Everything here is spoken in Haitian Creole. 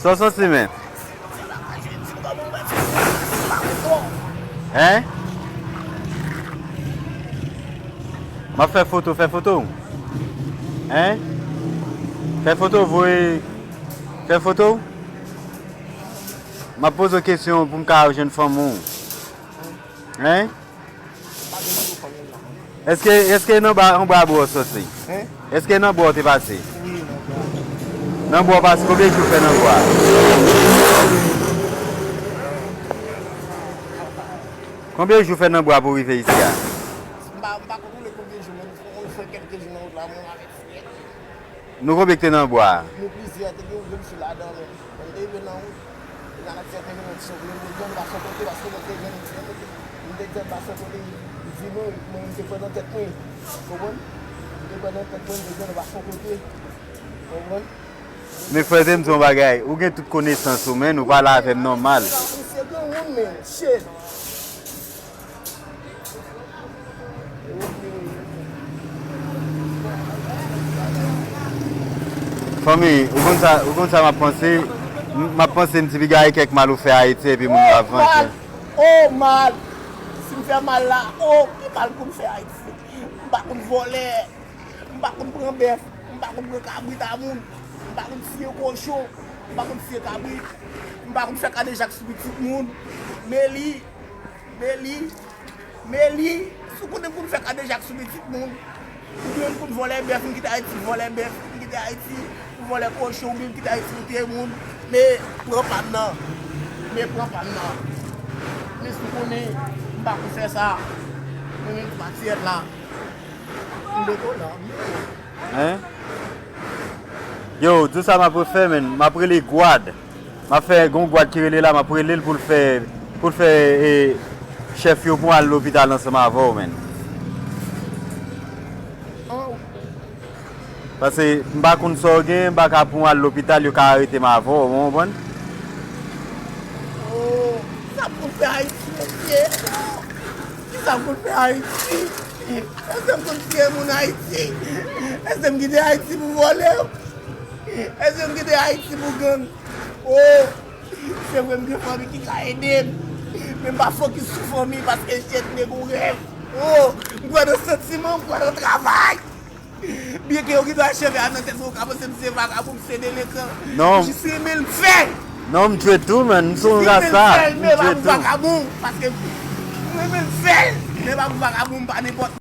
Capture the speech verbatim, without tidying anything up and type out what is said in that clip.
Sa w santi, men? Hein? M ap fè foto, fè foto. Hein? Fè foto, voye. Fè foto. M ap poze w kesyon pou m ka jwenn fanm ou. Hein? Èske, èske nan ba, anba bwa w soti? Hein? Èske nan bwa w te pase? Wi, nan bwa. Nan bwa w pase, konbyen jou w fè nan bwa? Konbyen jou w fè nan bwa pou w rive isi a? M pa, m pa kontwole konbyen jou, men nou fè kèlke jou nan wout la, mwen avèk frè. Nou konbyen ki te nan bwa a? Nou plizyè, te gen yon grenn fi ladan, men lè m te rive nan wout, te gen ak sèten moun, yon ti sòt, mwen te jwenn pa sou kote, paske mwen te jwenn, mwen te jwenn pa sou kote, li di nou, mwen, mwen te pran nan tèt mwen, konprann? Mwen te pran nan tèt mwen, mwen te jwenn pa sou kote, konprann? Men frè, se m di yon bagay, ou gen tout konesans ou, men ou pale avè m nòmal. Misye granmoun, men, shit. Fanmi, ou konn sa, ou konn sa m ap panse? M, m ap panse m di piga e kèk mal ou fè Ayiti epi moun yo ap vanse. Oh, mal! Oh, mal! Si m fè mal la, oh, ki mal pou m fè Ayiti? M pa konn vòlè, m pa konn pran bèf, m pa konn pran kabrit a moun, m pa konn tiye kochon, m pa konn tiye kabrit, m pa konn fè kadejak sou pitit moun. Meli, Meli, Meli, si w konnen pou n fè kadejak sou pitit moun, oubyen pou n vòlè bèf, m kite Ayiti, vòlè bèf, m kite Ayiti, pou vòlè kochon, oubyen m kite Ayiti pou touye moun, men pran pa m nan, men pran pa m nan. Men si w konnen m pa pou fè sa, mwen menm ki patiyèt la, m beto nan. Hein? Yo, di w sa m ap refè, men. M ap rele gwad. M ap fè gon gwad ki rele la, m ap rele l pou l fè, pou l fè, e, chèf yo pou al lopital ansanm avè w, men. Paske m pa konn sa w gen, m pa ka pou al lopital, yo ka arete m avè w, ou konprann? Oh, sa pou fè Ayiti, mesye. Kisa m konn fè Ayiti? Èske m konn tiye moun Ayiti? Èske m kite Ayiti pou vòlè? Èske m kite Ayiti pou gang? Oh, se vre m gen fanmi ki ka ede m. Men m pa fokis sou fanmi paske shit nèg ou rèv. Oh, m kwè nan santiman, m kwè nan travay. Byenke yo gen dwa cheve a nan tèt mwen, yo ka panse m se vagabon, m se delenkan. Non. Jis renmen l fè. Non, m dwe tou, man. M se yon rasta. M dwe tou. Men pa pou vagabon, paske m renmen l fè l. Men pa pou vagabon, m pa nenpòt.